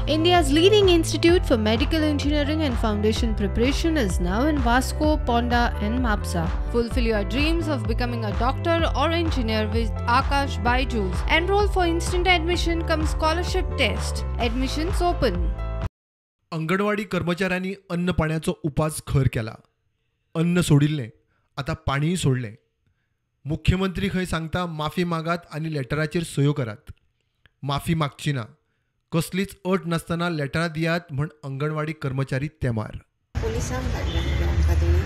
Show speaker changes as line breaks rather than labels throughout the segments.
India's leading institute for medical engineering and foundation preparation is now in Vasco, Ponda and Mapsa. Fulfill your dreams of becoming a doctor or engineer with Aakash Byju's. Enroll for instant admission cum scholarship test. Admissions open.
Anganwadi कर्मचाऱ्यांनी अन्न पाण्याचो उपास खर केला. अन्न सोडिल्लें, आतां पाणीय सोडलें. मुख्यमंत्री खंय सांगता माफी मागात आनी लेटराचेर सयो करात. माफी मागची ना, कसलीच अट नासतना लेटरां दियात म्हण अंगणवाडी कर्मचारी तेमार.
पुलिसांक धाडलें मागीर आमकां तेणी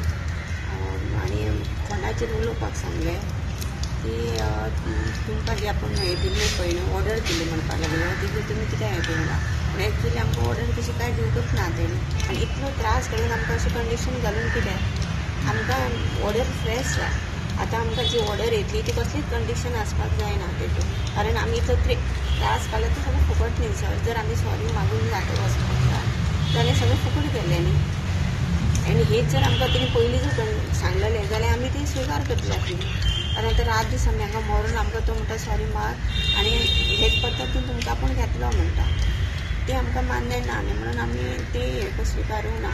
आनी कोणाचेर उलोवपाक सांगलें की तुमकां जी आपूण हें दिल्लें पळय न्हू ऑर्डर दिली म्हणपाक लागलो तितून तुमी कित्याक हें करूं ना. पूण एक्चुली आमकां ऑर्डर तशी कांय दिवंकच ना तेणी आनी इतलो त्रास करून आमकां अशें कंडिशन घालून कितें आमकां ऑर्डर फ्रेश जाय. आतां आमकां जी ऑर्डर येतली ती कसलीच कंडिशन आसपाक जायना तेतून, कारण आमी इतलो त्रास काडला तो सगळें फुकट न्ही सर. जर आमी सॉरी मागून जाता वचपाक जाय जाल्यार सगळें फुकट गेलें न्ही. आनी हेच जर आमकां तेणी पयलीं जर सांगलेलें जाल्यार आमी ती स्विकार करतले आसली. कारण आतां रात दीस आमी हांगा मरून आमकां तो म्हणटा सॉरी माग आनी हेच पद्दतीन तुमकां आपूण घेतलो म्हणटा, तें आमकां मान्य ना न्ही, म्हणून आमी तें हें स्विकारूंक ना.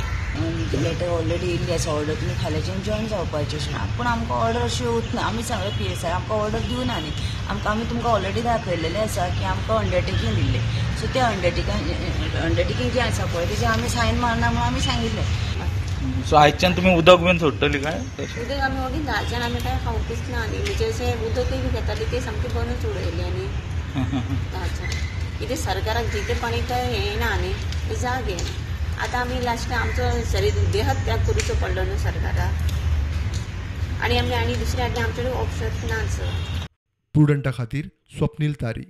लेटर ऑलरेडी येयल्ली आसा ऑर्डर, तुमी फाल्यांच्यान जॉयन जावपाचें अशें. पूण आमकां ऑर्डर अशी वतना आमी सांगलें पी एस I आमकां ऑर्डर दिवना न्ही, आमकां आमी तुमकां ऑलरेडी दाखयलेलें आसा की आमकां अंडरटेकींग दिल्लें. सो तें अंडरटेकींग जें आसा पळय तेजें आमी सायन मारना म्हणून आमी सांगिल्लें.
सो आयच्यान तुमी उदक बीन सोडटली काय?
उदक आमी वगीच धाच्यान आमी कांय खावंकूच ना न्ही, म्हणजे अशें उदकूय बी घेताली तें सामकें बंदूच उडयलें आनी धाच्यान कितें सरकाराक जितेपणी काय हें ना न्ही, जाग येना. आतां आमी लास्टाक आमचो शरीर देहत्याग करूचो पडलो न्हू सरकाराक, आनी आमी आनी दुसऱ्या आमचे कडेन ऑप्शन ना सर.
प्रुडंटा खातीर स्वप्नील तारी.